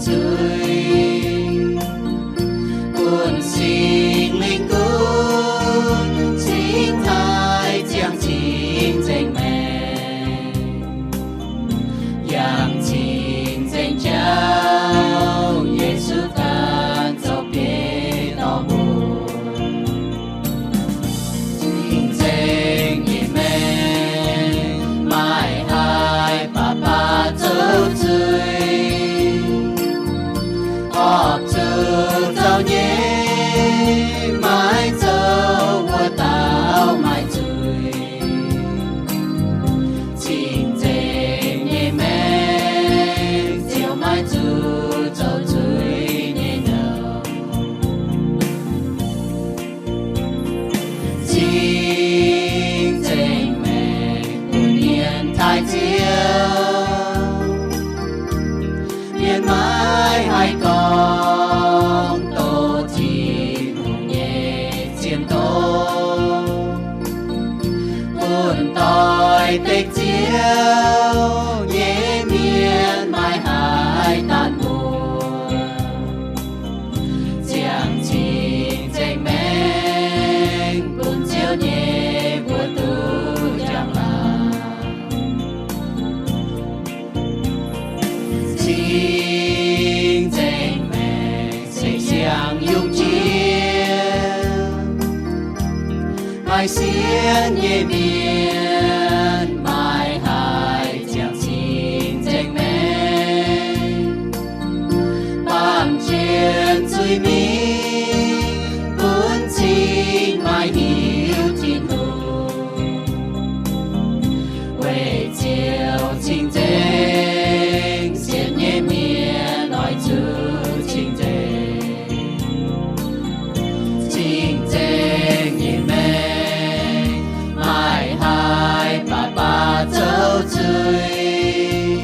zuiz, bun Singx Lingh gunv cingx taaih ziangh cing-nzengc maengc, yangh cing-nzengc jauv Yesu ganh zoux biei dorngx mbuo. Cing-nzengc nyei maengc maaih haaix baac baac zoux zuiz, horpc zuqc zoux nyei, maiv zoux wuov dauh maaih zuiz. Cing-nzengc nyei maengc ziouc maiv zuqc zoux zuiz nyei nouh. Cing-nzengc maengc bun mienh taaih Ziouv, mienh maiv haih gorngv doqc Tin-Hungh nyei cien doz, bun doix-dekc Ziouv nyei mienh maiv haih daanh mbuo. Ziangh cing-nzengc maengc bun Ziouv nyei mbuox duqv njang-laangc. Cing-nzengc maengc se siang-yungh jiex, maaih sienx nyei mienh maiv haih ziangh cing-nzengc maengc, baamh jienv zuiz-mingh bun cing maaih hiuv Tin-Hungh. Weic ziouc cing-nzengc sienx nyei mienh oix zuqc cing-nzengc. Cing-nzengc nyei maengc maaih haaix baac baac zoux zuiz,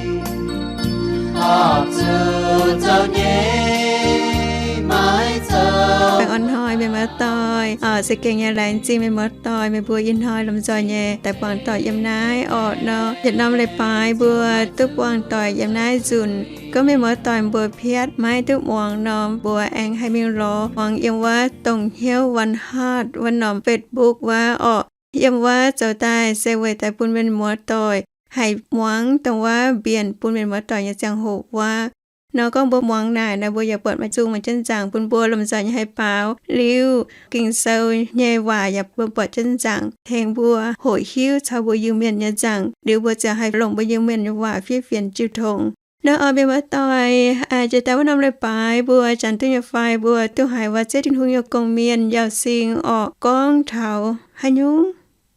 horpc zuqc zoux nyei, maiv zoux. Baengh orn hnoi mienh muoz-doic, se gengh nyei laengz zingh mienh muoz-doic meih mbuo ih hnoi lomh nzoih nyei daaih buangh doic yiem naaiv orqc nor. Yietc norm leiz-baaix mbuo duqv buangh doic yiem naaiv nzunc. Gorngv mienh muoz-doic mbuo piatv maiv duqv muangx nor, mbuo aengx haih mingh lorz muangx yiem wuov Dongh Hnyouv One Heart wuov norm Facebook wuov orqc. Yiem wuov zoux daaih se weic daaih bun mienh muoz-doic haih muangx dongh wuov mbienc bun mienh muoz-doic nyei ziangh hoc wuov. Nor gorngv mbuo muangx naaic nor, mbuo yaac buatc maaih zungh maaih jienv nzaangc bun mbuo lomh nzoih nyei haih baaux. Liuz Ging-Sou nyei waac yaac bun buatc jienv nzaangc tengx mbuo hoqc hiuv caux mbuo Iu-Mienh nyei nzaangc. Liuz mbuo ziouc haih longc mbuo Iu-Mienh nyei waac fiev fienx jiu tong. Nor orqc mienh muoz-doic, jiex daaih wuov norm leiz-baaix mbuo janx duqv nyei fai mbuo duqv haiz waac Ziouv Tin-Hungh nyei gong-mienh Yauh Sing orqc gorngv taux haaix nyungc?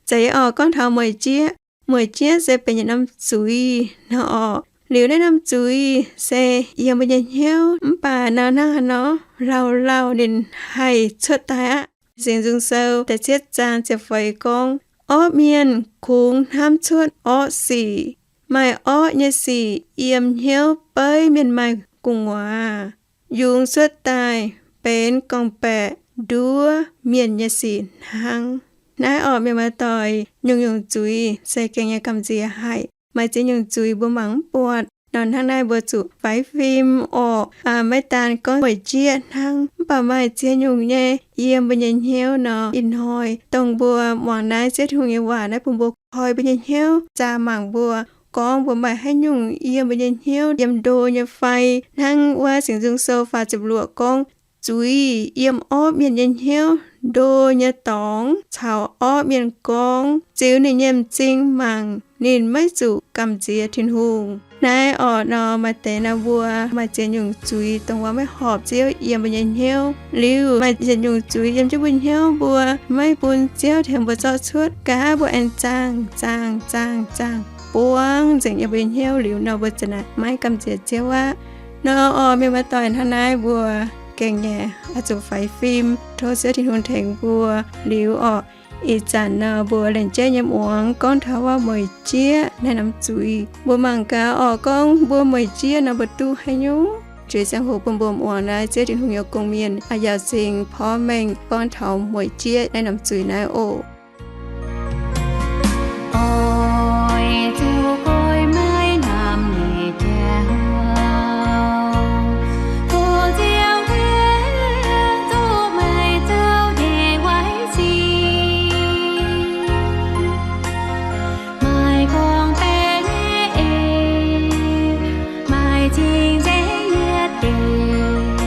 Zeiz orqc gorngv taux mueic jieqv. Mueic jieqv se benx yietc norm zuiz nor orqc. Liuz naaiv norm zuiz se yiem mbuo nyei hnyouv, mv baac nor hnangv haaix nor lauh lauh ninh haih cuotv daaih aqv. Singx Nzung Sou da'cietv zaang ziepc feix gorngv, orqv mienh kungx hnamv cuotv orqv sic. Maaih orqv nyei sic yiem hnyouv beiv mienh maaih gu'nguaaz. Yungz cuotv daaih benx gorngv-baeqc nduov mienh nyei sic hnangv. Naaiv orqc mienh muoz-doic, nyungc-nyungc zuiz se gengh nyei gamh nziex haic. Maaih ziex nyungc zuiz mbuo mangc mv buatc. Nor hnangv naaiv mbuo zuqc faix fim orqc. Maiv daan gorngv mueic jieqv hnangv, mv baac maaih ziex nyungc nyei yiem mbuo nyei hnyouv nor, ih hnoi dongh mbuo muangx naaiv Ziouv Tin-Hungh nyei waac naaiv bun mbuo koi mbuo nyei hnyouv, zaah mangc mbuo gorngv mbuo maaih haaix nyungc yiem mbuo nyei hnyouv yiem ndo nyei fai. Hnangv wuov Singx Nzung Sou faah ziepc luoqc gorngv, zuiz yiem orqv mienh nyei hnyouv, ndo nyei dorngx caux orqv mienh gorngv, ziux ninh nyei m'zing mangc, ninh maiv zuqc gamh nziex Tin-Hungh. Naaiv orqc nor maaih deix nor mbuo maaih ziex nyungc zuiz dongh wuov maiv horpc Ziouv yiem mbuo nyei hnyouv. Liuz maaih ziex nyungc zuiz yiem jienv mbuo hnyouv mbuo maiv bun Ziouv tengx mbuo zorqv cuotv, gaax mbuo aengx zaangh zaangh zaangh zaangh buangv nzengc yiem mbuo nyei hnyouv liuz nor, mbuo ziouc naaic maiv gamh nziex Ziouv aqv. Nor orqc mienh muoz-doic, hnangv naaiv mbuo gengh nyei oix zuqc faix fim, tov Ziouv Tin-Hungh tengx mbuo liuz orqc. Ih zanc nor mbuo laengz jeiv nyei muangx gorngv taux wuov mueic jieqv naaiv norm zuiz. Mbuo mangc gaax orqc, gorngv mbuo mueic jieqv nor mbuo duqv haaix nyungc. Jiex ziangh hoc bun mbuo muangx naaiv Ziouv Tin-Hungh nyei gong-mienh Yauh Sing porv mengh gorngv taux mueic jieqv naaiv norm zuiz naaiv oc. Oix zuqc goiv maiv namx nyei jauv. Cing-nzengc yietc deix,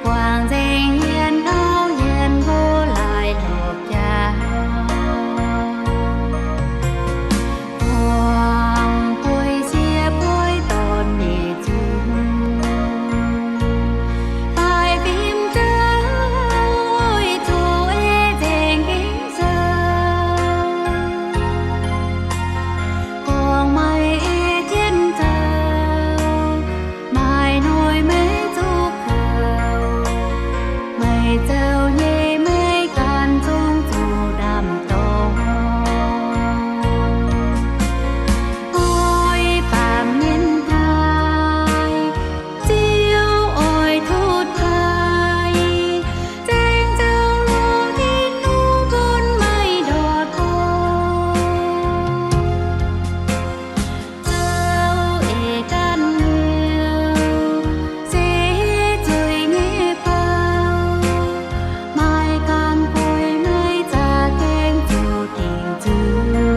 guangc nzengc hmien auv, hmien mbuo laaic lorz jaax. Buangh bueix sieqv bueix dorn nyeic zunc, faix fim zouv, oix zuqc ei nzengc gengh zouv. Gorngv meih ei jienv zouv, maaih noic meih zuqc kouv. Meih zoux nyei, meih ganh zungv zuqc ndaam-dorngx. Oix baamh mienh taaih, Ziouv oix tutv taaih, zaeng zoux longx tin-hungh bun meih ndortv bung. Zoux eix ganh hnyouv se zuiz nyei bou. Maaih ganh gueix meih za'gengh zuqc dingc zuiz.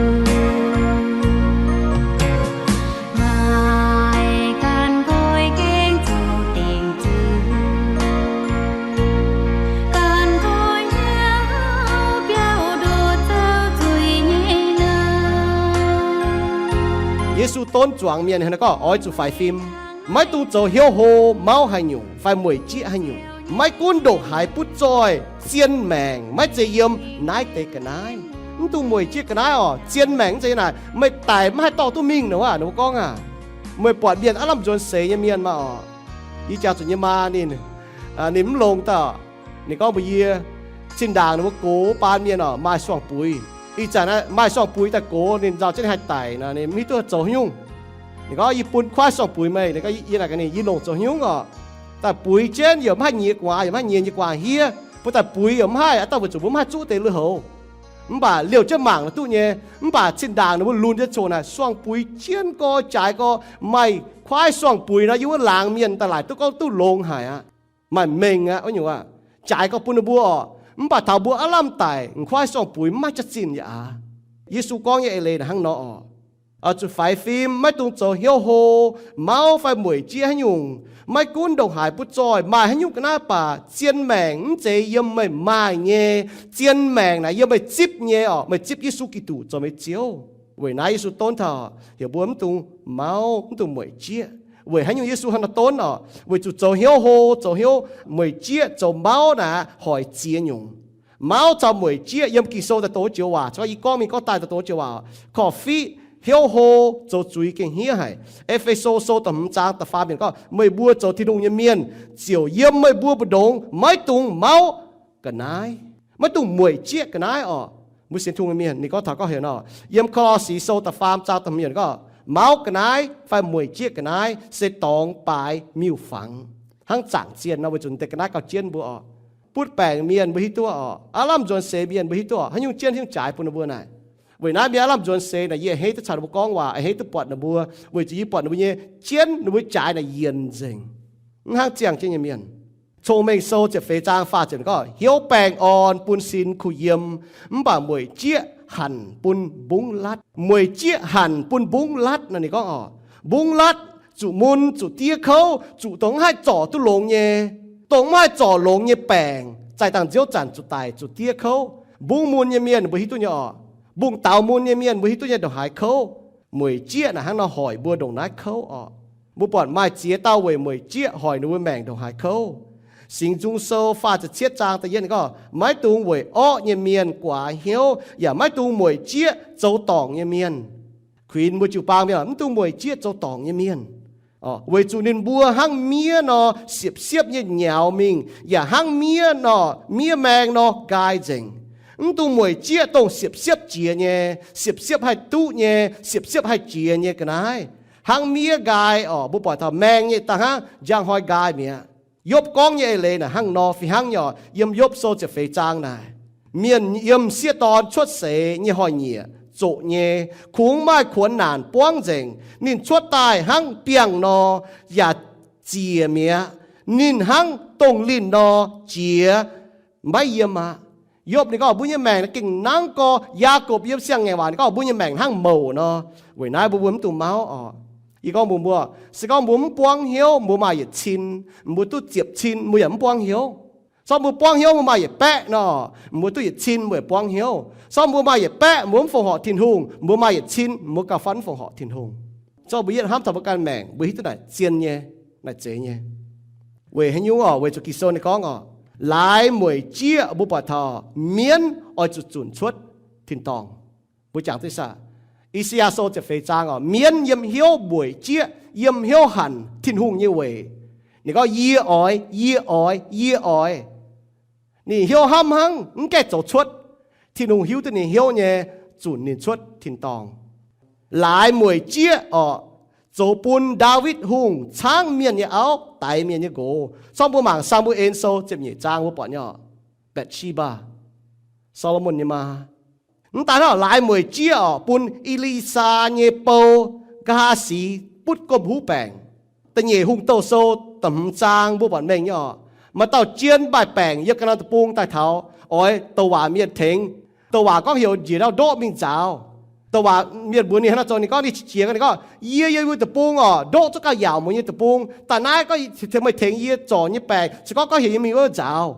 Maaih ganh gueix gengh zuqc dingc zuiz. Ganh gueix hnyouv biauv nduqc zoux zuiz nyei naamh. Yesu donv zuangx mienh, ninh gorngv oix zuqc faix fim. Maiv dungx zoux hnyouv hlo, mauv haaix nyungc fai mueic jieqv haaix nyungc. Maiv gunv ndongc haaix butv zoih, zien maengc maiv zeiz yiem naaiv deix ga'naaiv. Mv dungx mueic jieqv ga'naaiv oc. Zien maengc mv zeiz naaic meih daic mv haih dorh duqv mingh nor aqv. Ninh mbuo gorngv aqv, meih buatc mienh aav lamh nzuonx seix nyei mienh maah oc. Yie jangx zuqc nyei maa ninh, ninh mv longx daaih, ninh gorngv mbuox yie, zinh ndaangc ninh mbuo gox baan mienh oc, maaih suangh buix. Ih zanc maaih suangh buix daaih gox, ninh nzauh jienv haih daic nor, ninh mv hiuv duqv zoux haaix nyungc. Ninh gorngv, yie bun kuaaiv suangh buix meih. Ninh gorngv, yie naaic gaax ninh, yie longc zoux haaix nyungc oc? Daaih buix jienv yaac mv haih nyiex gu'nguaaz, yaac mv haih nyiex nyei gu'nguaaz hiev. Mbuo daaih buix yaac mv haih, aa, dauh weic zuqc mbuo mv haih zuqv deix lui-houx. Mv baac liouh jienv mangc naaic duqv nyei. Mv baac zinh ndaangc ninh mbuo lunx jienv coc naaic, suangh buix jienv gorx, jaaix gorx, maaih kuaaiv suangh buix nor, yie wuov laangz mienh daaih laaic duqv gorngv duqv longx haic aqv. Maaih mengh aqv, wuov nyungc aqv. Jaaix gorx bun ninh mbuo oc. Mv baac taux mbuo aav lamh daic, m'kuaaiv suangh buix mv maaih jaax-zinh yaac aav. Yesu gorngv nyei eix leiz naaic hnangv nor oc. Oix zuqc faix fim, maiv dungx zoux hnyouv hlo, mauv fai mueic jieqv haaix nyungc. Maiv gunv ndongc haaix butv zoih, maaih haaix nyungc ga'naaiv baac zien maengc mv zeiz yiem meih maaih nyei. Zien maengc naaic yiem meih zipv nyei oc. Meih zipv Yesu Giduc zoux meih Ziouv. Weic naaiv Yesu donv taux heuc mbuo mv dungx mauv, mv dungx mueic jieqv. Weic haaix nyungc Yesu hnangv naaiv donv oc? Weic zuqc zoux hnyouv hlo, zoux hnyouv mueic jieqv, zoux mauv naaic hoic ziex nyungc. Mauv caux mueic jieqv yiem Ging-Sou daaih doqc joux waac, caux yie gorngv mingh gorngv daaih daaih doqc joux waac, korv-fiqv, hnyouv hlo, zoux zuiz gengh hniev haic. E^fe^so Sou da'hmz zaang da'faam yiemc gorngv, meih mbuo zoux Tin-Hungh nyei mienh, ziouc yiem meih mbuo mbu'ndongx maiv dungx mauv ga'naaiv, maiv dungx mueic jieqv ga'naaiv oc. Mbuo sienx Tin-Hungh nyei mienh, ninh gorngv taux gorngv heuc nor, yiem Ko^lo^si Sou da'faam zaang da'hmz yiemc gorngv, mauv ga'naaiv fai mueic jieqv ga'naaiv se dorngx baaix miuc-fangx, hnangv zaangc zienh nor, weic zuqc deix ga'naaiv gauh jienv mbuo oc. Butv baengc mienh mbuo hiuv duqv oc, aav lamh nzuonx seix mienh mbuo hiuv duqv oc, haaix nyungc jienv haaix nyungc jaaix bun ninh mbuo naaic. Weic naaiv mienh aav lamh nzuonx seix naaic, yie a'hneiv duqv caux ninh mbuo gorngv waac, a'hneiv duqv buatc ninh mbuo, weic zuqc yie buatc ninh mbuo nyei jienv, ninh mbuo jaaix naaic yienc nzengc, mv hnangv ziangh jienv nyei mienh. Cong-Mengh Sou ziepc feix zaang faah ziepc gorngv, hnyouv baengh orn bun sin kuh yiem, mv baac mueic jieqv hanc bun mbungv latv. Mueic jieqv hanc bun mbungv latv nor, ninh gorngv oc, mbungv latv zuqc mun, zuqc diev kouv, zuqc dongh mv haih zorc duqv longx nyei, dongh mv haih zorc longx nyei baengc, zaih dangh nziouv zanc zuqc daic, zuqc diev kouv. Mbungv mun nyei mienh mbuo hiuv duqv nyei oc. Mbungv daux mun nyei mienh mbuo hiuv duqv nyei ndongc haaix kouv. Mueic jieqv naaic hnangv nor hoic mbuo ndongc naaiv kouv oc. Mbuo buatc maaih ziex dauh weic mueic jieqv hoic ninh mbuo maengc ndongc haaix kouv. Singx Nzung Sou faah ziepc cietv zaang da'yietv gorngv, maiv dungx weic orqv nyei mienh guaax hnyouv, yaac maiv dungx mueic jieqv zoux dorngc nyei mienh. Kuinx mbuo jiu-baang mienh, mv dungx mueic jieqv zoux dorngc nyei mienh. Weic zuqc ninh mbuo hnangv miev nor, siepv-siepv nyei nyaux mingh, yaac hnangv miev nor, miev maeng nor nqaai nzengc. Mv dungx mueic jieqv dongh siepv-siepv jiex nyei, siepv-siepv haih duqv nyei, siepv-siepv haih jiex nyei ga'naaiv. Hnangv miev nqaai oc, mbuo buatc taux maeng nyei da'hnangv njang hnoi nqaai mi'aqv. Yopv gorngv nyei eix leiz naaic hnangv nor fih hnangv nyei oc. Yiem Yopv Sou ziepc feix zaang naaic, mienh yiem m'sieqv dorn cuotv seix nyei hnoi-nyieqc zoqc nyei, kungx maaih kuonx naanc buangv nzengc. Ninh cuotv daaih hnangv biangh nor, yaac ziec mi'aqv. Ninh hnangv dongh linh nor jiex, maiv yiem aqv. Yopv ninh gorngv mbuo nyei maengc gengh hnangv gorx. Yaakopv yiem Siang-Ngaengc Waac ninh gorngv mbuo nyei maengc hnangv mouc nor. Weic naaiv mbuo mbuo mv dungx mauv oc. Yie gorngv mbuox mbuo, se gorngv mbuo mv buangv hnyouv, mbuo maaih yietc cin, mbuo duqv ziepc cin, mbuo yaac mv buangv hnyouv. Se gorngv mbuo buangv hnyouv, mbuo maaih yietc baeqv nor, mbuo duqv yietc cin, mbuo yaac buangv hnyouv. Se gorngv mbuo maaih yietc baeqv, mbuo mv fongc horc Tin-Hungh, mbuo maaih yietc cin, mbuo gauh fai mv fongc horc Tin-Hungh. Se gorngv mbuo yietv hnamv taux mbuo ganh maengc, mbuo hiuv duqv naaic zien nyei, naaic zeiz nyei. Weic haaix nyungc oc? Weic zuqc Ging-Sou ninh gorngv oc, laaix mueic jieqv mbuo buatc taux mienv oix zuqc zunc cuotv tin-dorngh. Mbuo jangx duqv saah? I^saa^yaa Sou ziepc feix zaang oc, mienv yiem hnyouv mueic jieqv, yiem hnyouv hanc Tin-Hungh nyei weic. Ninh gorngv, yie oix, yie oix, yie oix. Ninh hnyouv hnamv hnangv, mv gaengh zoux cuotv. Tin-Hungh hiuv duqv ninh hnyouv nyei, zunc ninh cuotv tin-dorngh. Laaix mueic jieqv oc, zoux bun Ndaawitv Hungh caangv mienh nyei auv daix mienh nyei nqox. Se gorngv mbuo mangc Saa^mu^en Sou ziepc nyeic zaang mbuo buatc nyei oc, Baetv^si^mbaa, Saa^lo^morn nyei maa. Mv daaih hnangv laaix mueic jieqv oc, bun E^li^saa nyei bou, Ngaa^haa^si, butv gomh huv baengc. Da'nyeic Hungh Douh Sou da'hmz zaang mbuo buatc mengh nyei oc, maaih dauh jien maaih baengc yiem ga'naaiv deic-bung daaih taux, oix douc waac mienh tengx. Douc waac gorngv heuc njiec ndau ndoqv mingh nzaaux. Douc waac mienh mbuox ninh hnangv naaiv zoux, ninh gorngv ninh qiex jiez, ninh gorngv, yie yiem wuov deic-bung oc, ndoqv zungv gauh yaauc mbuo nyei deic-bung. Daaih naaiv gorngv tengx meih tengx yie zorc nyei baengc, se gorngv, gorngv heuc yie mingh wuov nzaaux.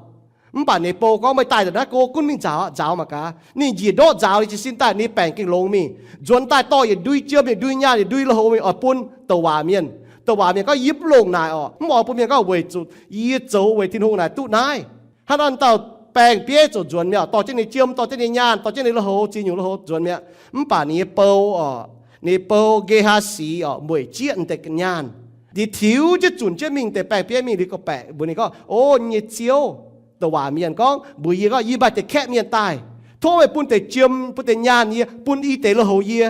Mv baac ninh bou gorngv, meih daaih ndongc naaiv go gunv mingh nzaaux, nzaaux mangc gaax. Ninh njiec ndoqv nzaaux, ninh jiez sin daaih ninh baengc gengh longx mingh. Nzuonx daaih dorh yietc ndui jiem, yietc ndui nyaanh, yietc ndui lui-houx mingh oix bun douc waac mienh. Douc waac mienh gorngv, yie mv longc naaic oc. Mv oix bun mienh gorngv, weic zuqc yie zoux weic Tin-Hungh naaic duqv naaiv. Hnangv naaiv dauh baeng-bieiv ziouc nzuonx mi'aqv, dorh jienv ninh jiem, dorh jienv ninh nyaanh, dorh jienv ninh lui-houx, ziex nyungc lui-houx nzuonx mi'aqv. Mv baac ninh nyei bou oc, ninh bou Ngaa^haa^si oc, mueic jieqv deix nyaanh, ninh tiux jienv zunc jienv mingh deix baeng-bieiv mingh liuz gorngv-baeqc mbuox ninh gorngv, o nyei ziouv, douc waac mienh gorngv mbuox yie gorngv, yie maaih deix kaeqv mienh daaih, tov meih bun deix jiem, bun deix nyaanh yie, bun i deix lui-houx yie,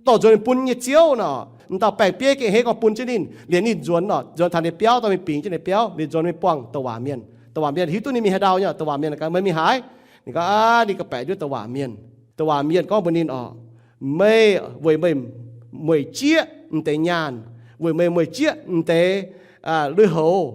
dorh nzuonx bun nyei ziouv nor. Dauh baeng-bieiv gengh hnangv gorngv bun jienv ninh, liemh ninh nzuonx oc, nzuonx taux ninh biauv, dorh mingh bingx jienv ninh biauv, liuz nzuonx mingh buangh douc waac mienh. Douc waac mienh hiuv duqv ninh mingh haaix ndau nyei, douc waac mienh gorngv, meih mingh haaix? Ninh gorngv, aa, ninh gorngv-baeqc nduov douc waac mienh. Douc waac mienh gorngv mbuox ninh oc, meih weic meih mueic jieqv m'deix nyaanh, weic meih mueic jieqv m'deix lui-houx,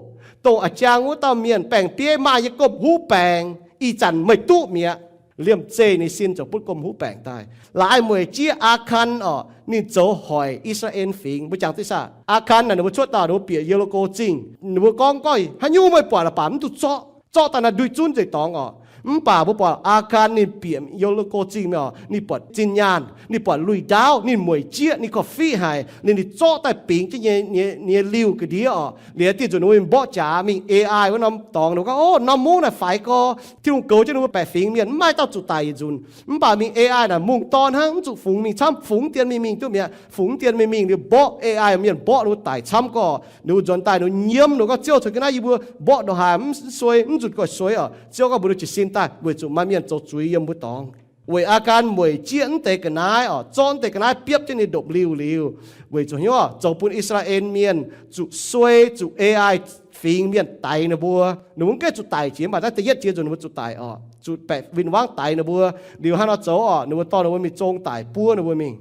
dongh a'jang wuov dauh mienh baeng-bieiv maaih nyei gomh huv baengc, ih zanc meih duqv mi'aqv. Liemh zeih ninh sin ziouc butv gomh huv baengc daaih. Laaix mueic jieqv Aa^kan oc, ninh zoux hoic I^saa^laa^en Fingx. Mbuo jangx duqv saah? Aa^kan naaic ninh mbuo cuotv daaih, ninh mbuo bieqc Ye^li^ko Zingh. Ninh mbuo gorngv, gorngv haaix nyungc meih buatc la'baac mv duqv zorqv, zorqv daaih naaiv ndui zunv nzengc dorngx oc. Mv baac mbuo buatc Aa^kan ninh bieqc Ye^li^ko Zingh mi'aqv oc, ninh buatc zinh nyaanh, ninh buatc lui-ndaauv, ninh mueic jieqv, ninh korv-fiqv haic, ninh, ninh zorqv daaih bingx jienv nyei, nyei liuh ga'ndiev oc. Liuz dieh nzunc ninh mbuo mingh mborqv jaax, mingh A I wuov norm dorngx, ninh mbuo gorngv, o, norm mungv naaic faix gorx, Tin-Hungh goux jienv ninh mbuo baeqc fingx mienh, mv maaih dauh zuqc daic yietc nzunc. Mv baac mingh A I naaic mungh dorn hnangv, mv zuqc fungx mingh camv, fungx dien mingh mingh duqv mi'aqv. Fungx dien mingh mingh liuz mborqv A I mienh, mborqv ninh mbuo daic camv gorx, ninh mbuo nzuonx daaih ninh mbuo nyiemv, ninh mbuo gorngv, Ziouv, caux ga'naaiv yie mbuo mborqv ndongc haaix, mv suei, mv nzunc goiv suei oc. Ziouv gorngv mbuox ninh jiez sin daaih, weic zuqc maaih mienh zoux zuiz yiem mbuo dorngx. Weic Aa^kan mueic jieqv mv deix ga'naaiv oc, zorqv mv deix ga'naaiv biopv jienv ninh ndopv-liuh liuz, weic zuqc hnyouv zoux bun I^saa^laa^en Mienh zuqc suei, zuqc A I fingx mienh daix ninh mbuo. Ninh mbuo mv gaengh zuqc daic jiex, mv baac naaiv da'yietv jiex nzunc ninh mbuo zuqc daic oc, zuqc baeqc win-wangv daix ninh mbuo. Liuz hnangv nor zoux oc, ninh mbuo dorh ninh mbuo mingh zong daic buov ninh mbuo mingh.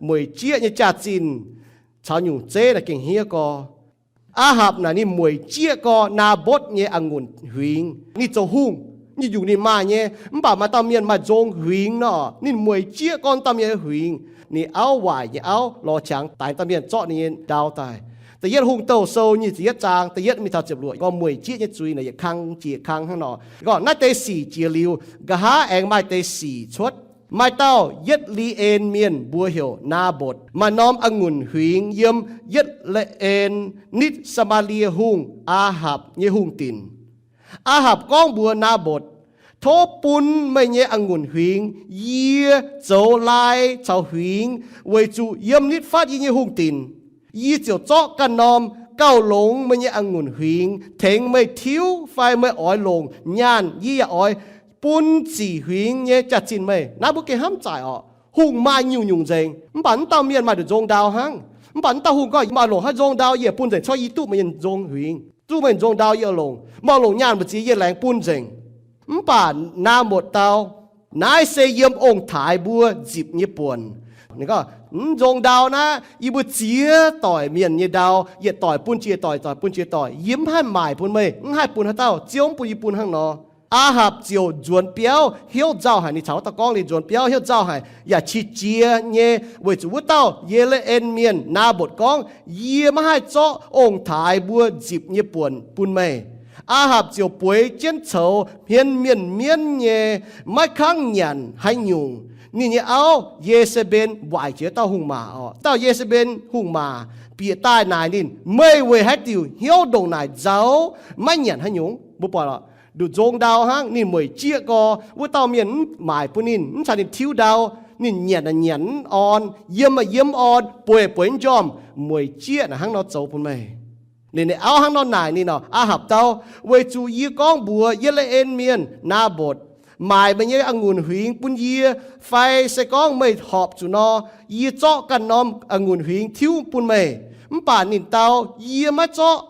Mueic jieqv nyei jaax-zinh caux nyungc zeiv naaic gengh hniev gorx. Aa^hapc naaic ninh mueic jieqv gorx Naa^mbotv nyei a'ngunc huingx. Ninh zoux hungh, nyungc-nyungc ninh maaih nyei, mv baac maaih dauh mienh maaih nzong huingx nor, ninh mueic jieqv gorx dauh mienh huingx. Ninh auv waaic nyei auv lorz qangx daix dauh mienh zorqv ninh nyei ndau daaih. Da'yietv Hungh Douh Sou nyic ziepc yietv zaang da'yietv mingh taux ziepc luoqc gorngv mueic jieqv nyei zuiz naaic yietc kang jiex kang hnangv nor. Gorngv naaiv deix sic jiex liuz, nqa'haav aengx maaih deix sic cuotv. Maaih dauh Yietv^li^en Mienh mbuox heuc Naa^mbotv, maaih norm a'ngunc huingx yiem Yietv^le^en, nitv Saa^maa^lie Hungh, Aa^hapc, nyei hungh dinc. Aa^hapc gorngv mbuox Naa^mbotv, Tov bun meih nyei a'ngunc huingx yie zoux lai caux huingx, weic zuqc yiem nitv fatv yie nyei hungh dinc, yie ziouc zorqv ganh norm gauh longx meih nyei a'ngunc huingx tengx meih tiuv fai meih oix longc nyaanh, yie yaac oix bun ziqc huingx nyei jaax-zinh meih. Naaiv mbuo gengh hnamv zaaic orqc. Hungh maaih nyungc-nyungc nzengc, mv baac mv dauh mienh maaih nduqc nzong ndau hnangv. Mv baac mv dauh hungh gorngv, Meih oix longc haaix nzong ndau yie bun nzengc, corc yie duqv meih nyei nzong huingx, duqv meih nzong ndau yie oix longc. Meih oix longc nyaanh mbu'ziex yie laengz bun nzengc. Mv baac Naa^mbotv dau, Naaiv se yiem ong-taaix mbuo nzipc nyei buonc. Ninh gorngv, Mv nzong ndau naaiv yie mbuo ziex doic mienh nyei ndau, yietc doic bun jiex doic, doic bun jiex doic. Yie mv haih maaic bun meih, mv haih bun haaix dauh, Ziouv mv bun yie bun hnangv nor. Aa^hapc ziouc nzuonx biauv hnyouv nzauh haic. Ninh caux wuov dauh gorngv liuz nzuonx biauv hnyouv nzauh haic yaac qiex jiez nyei, weic zuqc wuov dauh Ye^le^en Mienh, Naa^mbotc, gorngv, Yie maiv haih zorqv ong-taaix mbuo nzipc nyei buonc bun meih. Aa^hapc ziouc bueix jienv coux hmien mienh mienv nyei, maiv kangv nyanc haaix nyungc. Ninh nyei auv, Ye^se^mben, waaic jiex dauh hungh maac oc. Dauh Ye^se^mben hungh maac bieqc daaih naaic ninh, Meih weic haaix diuc hnyouv ndongc naaic nzauh, maiv nyanc haaix nyungc? Mbuo buatc oc, nduqc nzong ndau hnangv, ninh mueic jieqv gau, wuov dauh mienh mv maaic bun ninh, mv caux ninh tiuv ndau, ninh nyanc aac nyanc mv orn, yiem aac yiem mv orn, bueix aac bueix mv njormh, mueic jieqv naaic hnangv nor zoux bun meih. Ninh nyei auv hnangv nor naaic ninh oc, Aa^hapc dau, Weic zuqc yie gorngv mbuox Ye^le^en Mienh, Naa^mbotc, Maaic meih nyei a'ngunc huingx bun yie, fai se gorngv meih horpc zuqc nor, yie zorqv ganh norm a'ngunc huingx tiuv bun meih. Mv baac ninh dau, Yie maiv zorqv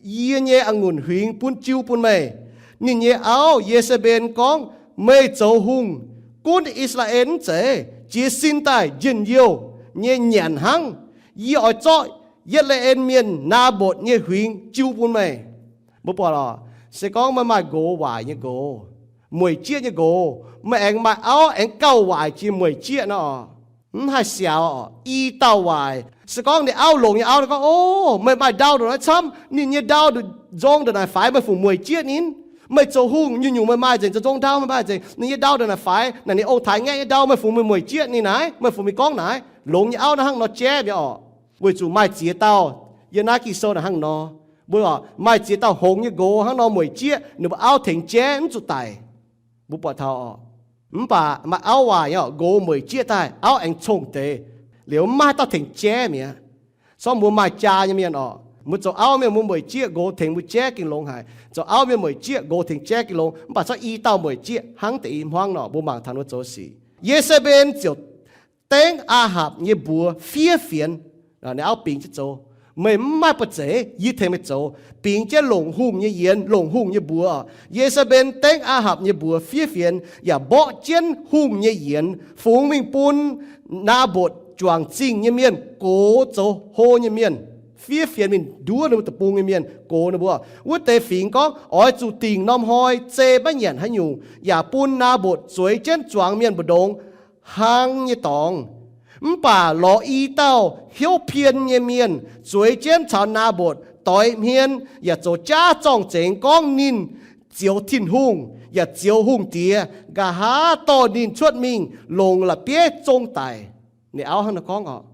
yie nyei a'ngunc huingx bun jiu bun meih. Ninh nyei auv, Ye^se^mben, gorngv, Meih zoux hungh, gunv I^saa^laa^en mv zeiz? Jiez sin daaih njien-youh nyei nyanc hnangv. Yie oix zorqv Ye^le^en Mienh, Naa^mbotc, nyei huingx jiu bun meih. Mbuo buatc oc, se gorngv meih maaih nqox waaic nyei nqox, mueic jieqv nyei nqox, meih aengx maaih auv aengx gauh waaic jiex mueic jieqv nor, mv haih siaaux oc. I dauh waaic, se gorngv ninh auv longx nyei auv gorngv, O, meih maaih ndau ndongc naaiv camv, ninh nyei ndau nzong ndongc naaic faix, meih fungc mueic jieqv ninh? Meih zoux hungh nyungc-nyungc meih maaih nzengc, zoux nzong ndau meih maaih nzengc, ninh nyei ndau ndongc naaic faix, naaic ninh ong-taaix ngaeqv nyei ndau, meih fungc meih mueic jieqv ninh naaic? Meih fungc mingh gorngv naaic. Longx nyei auv naaiv hnangv nor jaiv mi'aqv oc. Weic zuqc maaih ziex dauh yiem naaiv Ging-Sou naaic hnangv nor. Mbuo maaih ziex dauh hngongx nyei nqox hnangv nor mueic jieqv, ninh mbuo auv tengx jaiv mv zuqc daic. Mbuo buatc taux oc. Mv baac maaih auv waaic nyei oc, nqox mueic jieqv daaih, auv aengx cong-deix, liuz mv maaih haaix dauh tengx jaiv mi'aqv. Sorng mbuo maaih jaa nyei mienh oc, mbuo zoux auv mienh mbuo mueic jieqv, nqox tengx mbuo jaiv gengh longx haic. Zoux auv mienh mueic jieqv, nqox tengx jaiv gengh longx. Mv baac corc i dauh mueic jieqv hnangv deix i hmuangv nor, mbuo mangc taux ninh mbuo zoux sic. Ye^se^mben ziouc dengv Aa^hapc nyei mbuox fiev fienx. Ninh auv bingx jienv zoux, Meih mv maaih buoz-zeic, yie tengx meih zoux. Bingx jienv longc hungh nyei yienx, longc hungh nyei mbuox. Ye^se^mben dengv Aa^hapc nyei mbuox fiev fienx yaac mborqv jienv hungh nyei yienx, fungx mingh bun Naa^mbotc juangc zingh nyei mienh gox zoux hlo nyei mienh. Fiev fienx mingh nduov ninh mbuo deic-bung nyei mienh, gox ninh mbuo. Wuov deix fingx gorngv, Oix zuqc dingc norm hnoi zei maiv nyanc haaix nyungc, yaac bun Naa^mbotc zueiz jienv zuangx mienh mbu'ndongx hlang nyei dorngx. Mv baac lorz i dauh hnyouv pien nyei mienh zueiz jienv caux Naa^mbotc doix hmien, yaac zoux jaav zorng-zengx gorngv ninh zioux Tin-Hungh yaac zioux hungh diex, nqa'haav dorh ninh cuotv mingh longc la'bieiv zong daic. Ninh auv hnangv nor gorngv oc.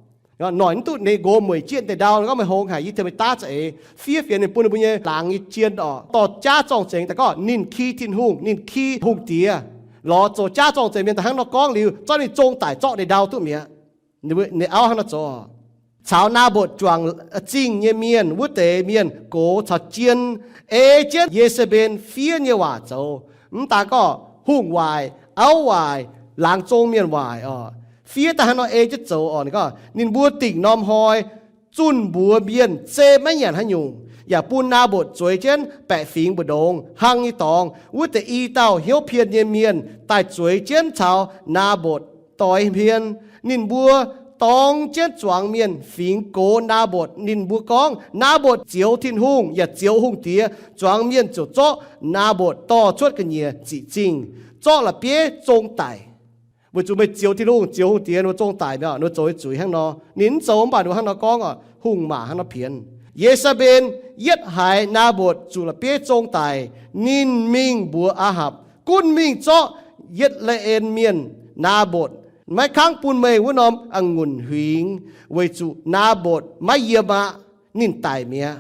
Noic mv duqv ninh nqox mueic jieqv deix ndau, gorngv, Meih hngongx haic, yie tengx meih daav za'eix. Fiev fienx ninh bun ninh mbuo nyei laangz nyei jien oc, dorh jaav zorng-zengx daaih gorngv ninh ki Tin-Hungh, ninh ki hungh diex. Lorz zoux jaav zorng-zengx mienh daaih hnangv nor gorngv liuz, zorqv ninh zong daic zorqv deix ndau duqv mi'aqv. Ninh auv hnangv nor zoux. Caux Naa^mbotc juangc zingh nyei mienh wuov deix mienh gox caux jien ei jienv Ye^se^mben fiev nyei waac zoux. Mv daan gorngv hungh waaic, auv waaic, laangz zong mienh waaic oc, fiev daaih hnangv nor ei jienv zoux oc. Ninh gorngv, Ninh mbuo dingc norm hnoi zunh mbuox mienh zei maiv nyanc haaix nyungc, yaac bun Naa^mbotc zueiz jienv baeqc fingx mbu'ndongx hlang nyei dorngx. Wuov deix i dauh hnyouv pien nyei mienh daaih zueiz jienv caux Naa^mbotc doix hmien. Ninh mbuo dorng jienv zuangx mienh fingx gox Naa^mbotc. Ninh mbuo gorngv, Naa^mbotc zioux Tin-Hungh yaac zioux hungh diex. Zuangx mienh ziouc zorqv Naa^mbotc dorh cuotv ga'nyiec ziqc zingh, zorqv la'bieiv zong daic. Weic zuqc meih zioux Tin-Hungh, zioux hungh diex, ninh mbuo zong daic mi'aqv. Ninh mbuo zoux nyei zuiz hnangv nor. Ninh mv zoux mv baac ninh mbuo hnangv nor gorngv oc, hungh maac hnangv nor pienx. Ye^se^mben yietv haiz Naa^mbotc zuqc la'bieiv zong daic, ninh mingh mbuox Aa^hapc, Gunv mingh zorqv Ye^le^en Mienh, Naa^mbotc, maiv kangv bun meih wuov norm a'ngunc huingx, weic zuqc Naa^mbotc maiv yiem aqv. Ninh daic mi'aqv.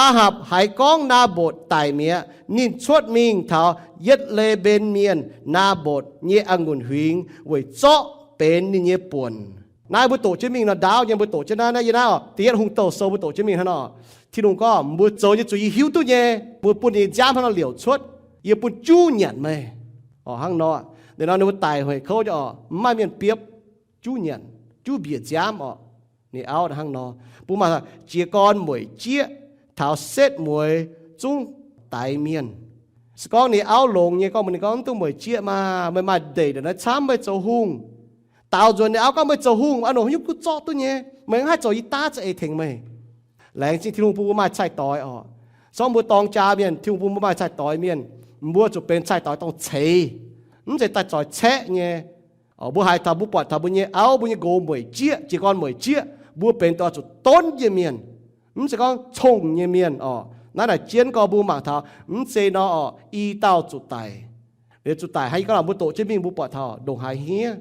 Aa^hapc haiz gorngv Naa^mbotc daic mi'aqv, ninh cuotv mingh taux Ye^le^mben Mienh, Naa^mbotc, nyei a'ngunc huingx weic zorqv benx ninh nyei buonc. Naaiv mbuo doqc jienv mingh nor, ndaauv nyei mbuo doqc jienv naaiv, naaiv yie naaiv oc, da'yietv hungh douh sou mbuo doqc jienv mingh hnangv nor. Tin-Hungh gorngv, Mbuo zoux nyei zuiz yie hiuv duqv nyei. Mbuo bun ninh nziaamv hnangv nor liouc cuotv. Yie bun juv nyanc meih. Oc, hnangv nor, ninh nor ninh mbuo daic hec kouv nyei oc, mv maaih mienh biopv, juv nyanc, juv mbiec nziaamv oc. Ninh auv hnangv nor, mbuo maaih jiez gorn mueic jieqv taux setv mueiz zungv daix mienh. Se gorngv ninh auv longx nyei, gorngv mbuox ninh gorngv, Mv duqv mueic jieqv maah! Meih maaih ndeic ndongc naaiv camv, meih zoux hungh. Daaux nzuonx ninh auv gorngv, Meih zoux hungh aqv, nongc haaix nyungc duqv zorqv duqv nyei. Meih mv haih zoux, yie daav za'eix tengx meih. Laengz zingh Tin-Hungh bun mbuo maaih cai-doix oc. Sorng mbuo dorng jaa mienh, Tin-Hungh bun mbuo maaih cai-doix mienh. Mbuo zuqc benx cai-doix dorng ceix, mv zeiz daaih zoih caeqv nyei. Mbuo haiz taux, mbuo buatc taux mbuo nyei auv, mbuo nyei nqox mueic jieqv, jiez gorn mueic jieqv, mbuo benx daaih zuqc donv nyei mienh, mv zeiz gorngv cong nyei mienh oc. Naaiv naaic jienv gorx mbuo mangc taux mv zeiz nor oc, i dauh zuqc daic. Liuz zuqc daic hnangv yie gorngv mbuo doqc jienv mingh mbuo buatc taux ndongc haaix hniev,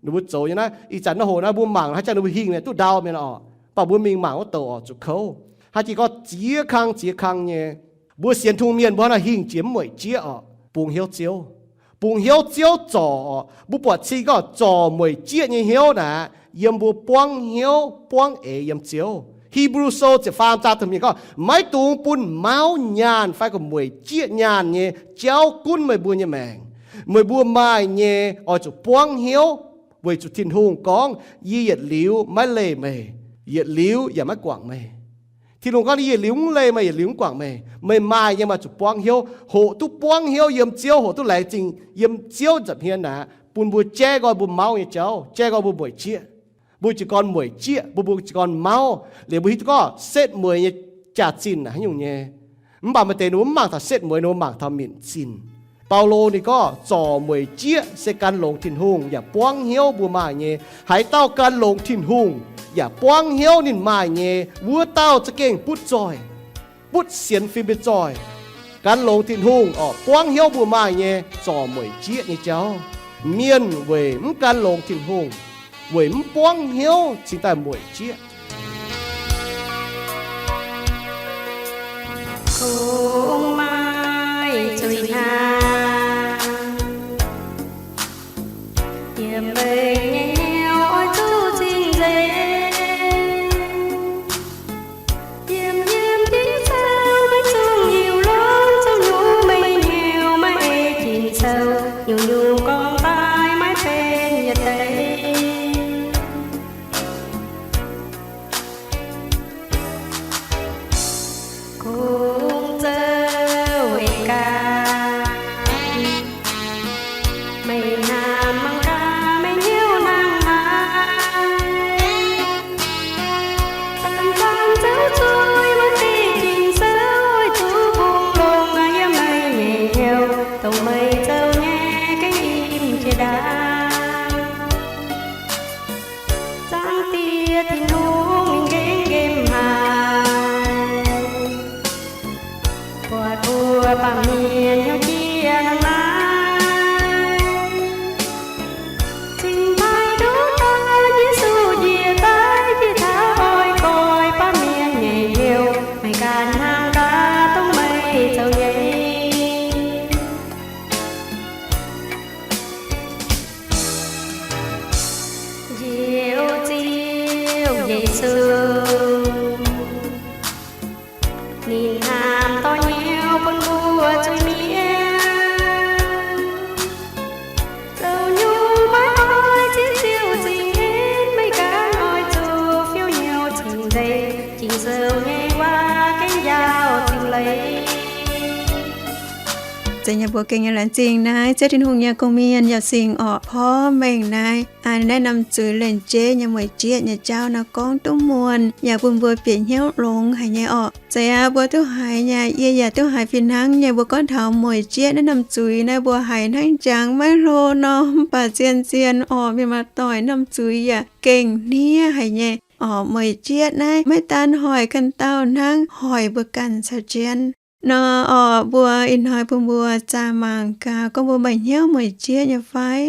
ninh mbuo zoux nyei naaiv. Ih zanc naaiv hoc naaiv mbuo mangc haaix zanc ninh mbuo hingh mienh duqv ndau mienh oc, mv baac mbuo mingh mangc wuov douc oc, zuqc kouv. Haaix jiex gorngv ziex kang ziex kang nyei. Mbuo sienx Tin-Hungh mienh mbuo hnangv hingh jiex mv mueic jieqv oc, bungx hnyouv Ziouv. Bungx hnyouv Ziouv zorc oc. Mbuo buatc cing gorngv zorc mueic jieqv nyei hnyouv naaic, yiem mbuo buangv hnyouv buangv eix yiem Ziouv. Hipv^lu Sou ziepc faam zaang da'hmz gorngv, maiv dungx bun mauv nyaanh fai gu'mueic jieqv nyaanh nyei jauv gunv meih mbuo nyei maengc. Meih mbuo maaih nyei oix zuqc buangv hnyouv weic zuqc Tin-Hungh gorngv, yie yietc liuz maiv leih meih, yietc liuz yaac maiv guangc meih. Tin-Hungh gorngv, yie yietc liuz mv leih meih, yietc liuz mv guangc meih. Meih maaih nyei meih zuqc buangv hnyouv. Hoqc duqv buangv hnyouv yiem Ziouv, hoqc duqv laengz zingh yiem Ziouv nza'hmien naaic, bun mbuo jaiv nqoi mbuo mauv nyei jauv, jaiv nqoi mbuo mueic jieqv. Mbuo jiez gorn mueic jieqv, mbuo, mbuo jiez gorn mauv, liuz mbuo hiuv duqv gorngv setv mueiz nyei jaax-zinh naaic haaix nyungc nyei. Mv baac maaih deix ninh mbuo mv mangc taux setv mueiz, ninh mbuo mangc taux minc zinh. Baulo ninh gorngv zorc mueic jieqv se gan longx Tin-Hungh yaac buangv hnyouv mbuo maaih nyei. Haaix dauh gan longx Tin-Hungh yaac buangv hnyouv ninh maaih nyei, wuov dauh za'gengh butv zoih, butv sienx fim nyei zoih. Gan longx Tin-Hungh oc, buangv hnyouv mbuo maaih nyei, zorc mueic jieqv nyei jauv. Mienh weic mv gan longx Tin-Hungh, weic mv buangv hnyouv cingx daaih mueic jieqv. Kungx maaih zuiz hnaangx yiem meih nyei hnyouv oix zuqc cing-nzengc. Yiem yiem dingv caux maiv zungh hiuv longx, zungv nyungc meih hnyouv maiv ei Ging-Sou, nyungc-nyungc gorngv daaih maiv benx yietc deix. Kungx zoux ei gaax, meih hnamv mangc gaax meih hnyouv hnangv haaix. Zanc-zanc zoux zuiz maiv ei Ging-Sou, zuqc bungx longx yiem meih nyei hnyouv, dongh meih zoux nyei gengh im jiex ndaangc. Zaangc Diex Tin-Hungh ninh gengh nqemh haic, buatc mbuo baamh mienh hnyouv jiex hnangv naaiv. Cingx daaih nduqc daaih Yesu njiec daaih bieqc taux oix goix baamh mienh nyei hnyouv, meih ganh hnangv gaax dongh meih zoux nyei. Njoux Ziouv Yesu, ninh hnamv dorh hnyouv bun mbuo zuiz-mienh. Zoux nyungc maiv oix zipv Ziouv cing-en, meih ganh oix zuqc fiou hnyouv cing-nzengc, Ging-Sou nyei waac gengh njaaux cing-leiz. Zeiz nyei mbuo gengh nyei laengz zingh naaiv Ziouv Tin-Hungh nyei gong-mienh yaac singx orqc, porv mengh naaiv naaiv norm zuiz lengc jeiv nyei mueic jieqv nyei jauv nor gorngv duqv muonc, yaac bun mbuo bieqc hnyouv longx haic nyei orqc. Zeiz aqv, mbuo duqv haiz nyei, yie yaac duqv haiz fih hnangv nyei. Mbuo gorngv taux mueic jieqv naaiv norm zuiz naaiv, mbuo haiz hnangv jangx maiv hlo nor, mv baac zien-zien orqc, mienh muoz-doic, norm zuiz yaac gengh hniev haic nyei orqc. Mueic jieqv naaiv maiv daan hoic ganh dauh hnangv, hoic mbuo ganh caux jienv. Nor orqc, mbuo ih hnoi bun mbuo zaah mangc gaax gorngv mbuo maaih hnyouv mueic jieqv nyei fai?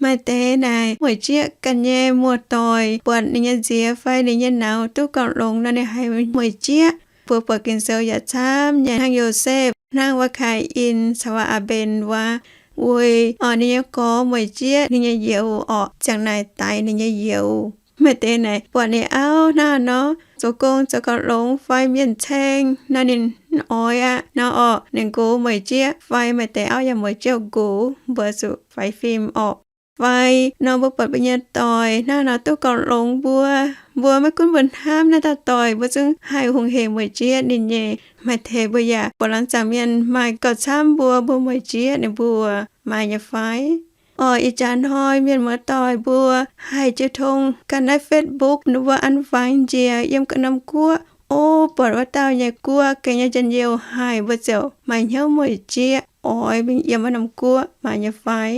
Maaih deix naaic mueic jieqv ganh nyei muoz-doic buatc ninh nyei nziex fai ninh nyei nauz duqv gauh longx nor, ninh haiz mueic jieqv. Mbuo buatc Ging-Sou yaac camv nyei, hnangv Yosepv, hnangv Waac Kaaix In caux Waac Aa Mbenc wuov, weic orqc ninh nyei gorx mueic jieqv ninh nyei youz orqc, ziang naaic daix ninh nyei youz. Maaih deix naaic buatc ninh auv hnangv nor zoux gong zoux gauh longx fai mienh caeng nor ninh mv oix aqv nor orqc, ninh nqox mueic jieqv fai maaih deix auv yaac mueic jieqv nqox, mbuo zuqc faix fim orqc. Fai nor mbuo buatc mbuo nyei doic hnangv nor duqv gauh longx mbuo, mbuo maiv gunv mbuo hnamv naaiv dauh doic, mbuo zungv haih hungh hec mueic jieqv ninh nyei. Maaih deix mbuo yaac buatc laangz zaangc mienh maaih gauh camv mbuo, mbuo mueic jieqv ninh mbuo, maaih nyei fai? Orqc, ih jaax hnoi mienh muoz-doic mbuo haih jiu tong ganh naaiv Facebook, ninh mbuo an fangx njiec yiem ganh norm guoqv. O, buatc wuov dauh nyei guoqv gengh nyei njien-youh haic, mbuo ziouc maaih hnyouv mueic jieqv. oix mingh yiem wuov norm guoqv maaih nyei fai?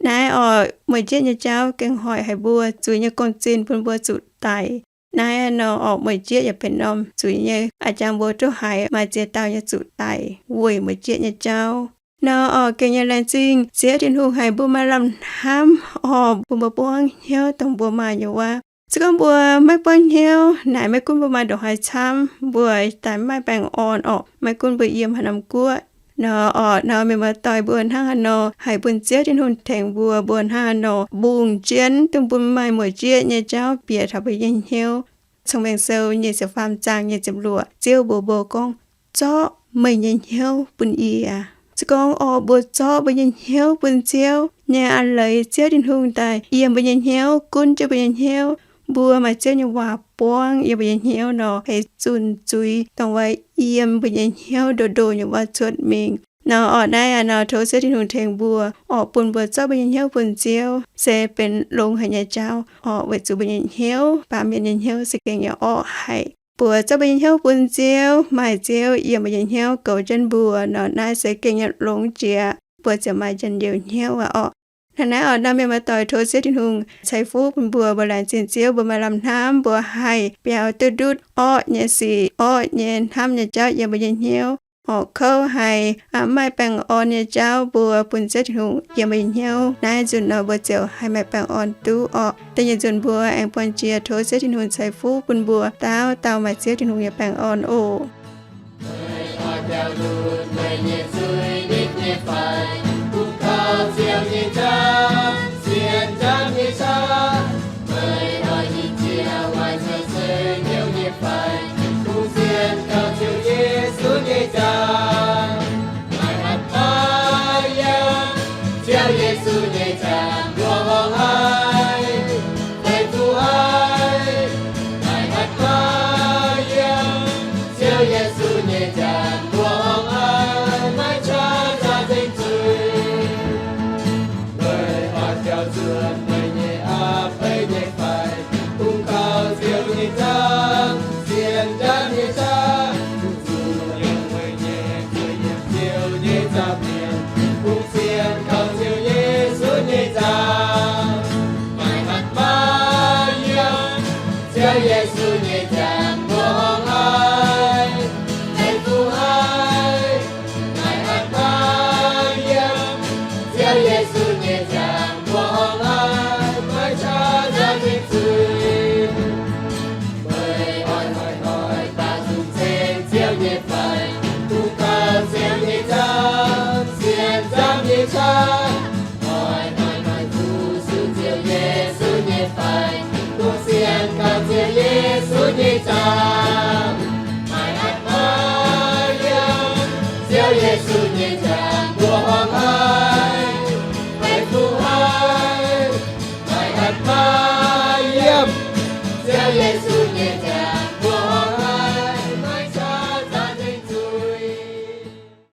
Naaiv orqc, mueic jieqv nyei jauv gengh hoic haic mbuo zuiz nyei gong-zinh bun mbuo zuqc daic. Naaiv nor orqc, mueic jieqv yaac benx norm zuiz nyei a'jangx mbuo duqv haiz maaih ziex dauh nyei zuqc daic weic mueic jieqv nyei jauv. Nor orqc, gengh nyei laengz zingh Ziouv Tin-Hungh haic mbuo maaih lamh hnamv orqc, bun mbuo buangv hnyouv dongh mbuo maaih nyei wuov. Se gorngv mbuo maiv buangv hnyouv naaic, maiv gunv mbuo maaih ndongc haaix camv, mbuo daaih maiv maaih baengh orn orqc, maiv gunv mbuo yiem haaix norm guoqv. Nor orqc, nor mienh muoz-doic, mbuo hnangv haaix nor haih bun Ziouv Tin-Hungh tengx mbuo? Mbuo hnangv haaix nor bungx jienv dongh mbuo maaih mueic jieqv nyei jauv bieqc taux mbuo nyei hnyouv? Cong-Mengh Sou nyic ziepc faam zaang nyic ziepc luoqc, Ziouv mbuox mbuo gorngv, zorqv meih nyei hnyouv bun yie. Se gorngv orqc mbuo zorqv mbuo nyei hnyouv bun Ziouv nyei a'leiz, Ziouv Tin-Hungh daaih yiem mbuo nyei hnyouv, gunv jienv mbuo nyei hnyouv, mbuo maaih Ziouv nyei waac buangv yiem mbuo nyei hnyouv nor, haih zunh zuiz dongh wuov yiem mbuo nyei hnyouv ndoh ndoh nyei wuov cuotv mingh. Nor orqc, naaiv aqv nor tov Ziouv Tin-Hungh tengx mbuo orqc, bun mbuo zorqv mbuo nyei hnyouv bun Ziouv se benx longx haic nyei jauv orqc, weic zuqc mbuo nyei hnyouv, baamh mienh nyei hnyouv se gengh nyei orqv haic. Mbuo zorqv mbuo nyei hnyouv bun Ziouv, maaih Ziouv yiem mbuo nyei hnyouv goux jienv mbuo nor, naaiv se gengh nyei longx jiex, mbuo ziouc maaih njien-youh hnyouv aqv orqc. Hnangv naaiv orqc, nor mienh muoz-doic, tov Ziouv Tin-Hungh ceix fuqv bun mbuo. Mbuo laengz zingh Ziouv, mbuo maaih lamh hnamv, mbuo haih biaux duqv ndutv orqv nyei sic, orqv nyei hnamv nyei jauv yiem mbuo nyei hnyouv orqc, kouv haic, maaih baengh orn nyei jauv mbuo bun Ziouv Tin-Hungh yiem mbuo nyei hnyouv. Naaiv nzunc nor mbuo ziouc haih maaih baengh orn duqv orqc. Da'nyeic nzunc mbuo aengx buangh jiex, tov Ziouv Tin-Hungh ceix fuqv bun mbuo dauh dauh maaih Ziouv Tin-Hungh nyei baengh orn oc.